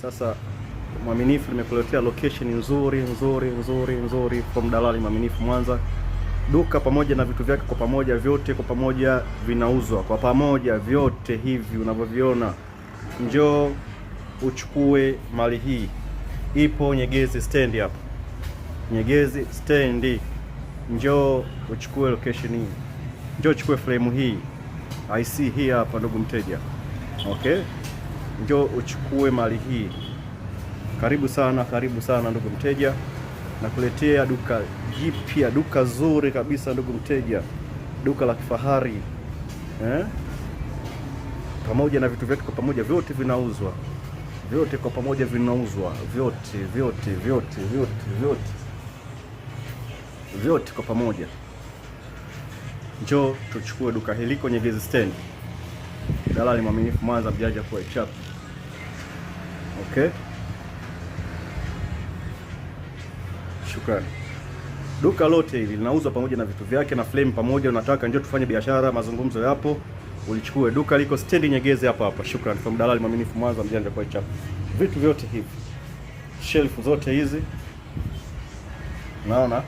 Sasa Mwaminifu nimekuletea location nzuri nzuri nzuri nzuri from dalali Mwaminifu Mwanza. Duka pamoja na vitu vyake kwa pamoja, vyote kwa pamoja vinauzwa kwa pamoja, vyote hivi unavyoviona. Njoo uchukue mali hii, ipo Nyegezi stendi hapa, Nyegezi stendi. Njoo uchukue location hii, njoo uchukue frame hii IC hii hapa, ndugu mteja. Okay, njoo uchukue mali hii. Karibu sana, karibu sana ndugu mteja, nakuletea duka jipya, duka zuri kabisa ndugu mteja, duka la kifahari eh? Pamoja na vitu vyake kwa pamoja, vyote vinauzwa, vyote kwa pamoja vinauzwa, vyote vyote vyote vyote vyote vyote kwa pamoja. Njoo tuchukue duka hili kwenye Nyegezi stand. Dalali Mwaminifu Mwanza, mjanja kwa chap. Okay, shukrani. Duka lote hili linauzwa pamoja na vitu vyake na frame pamoja. Unataka njoo tufanye biashara, mazungumzo yapo, ulichukue. Duka liko stendi Nyegezi hapa hapa. Shukrani from Dalali Mwaminifu Mwanza, mjanja kwa chap. Vitu vyote hivi, shelf zote hizi, naona.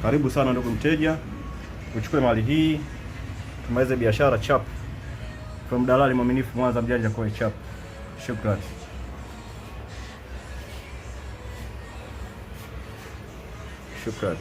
Karibu sana ndugu mteja, uchukue mali hii tumalize biashara chap. From Dalali Mwaminifu Mwanza, mjanja kwa chap. Shukrani. Shukrani.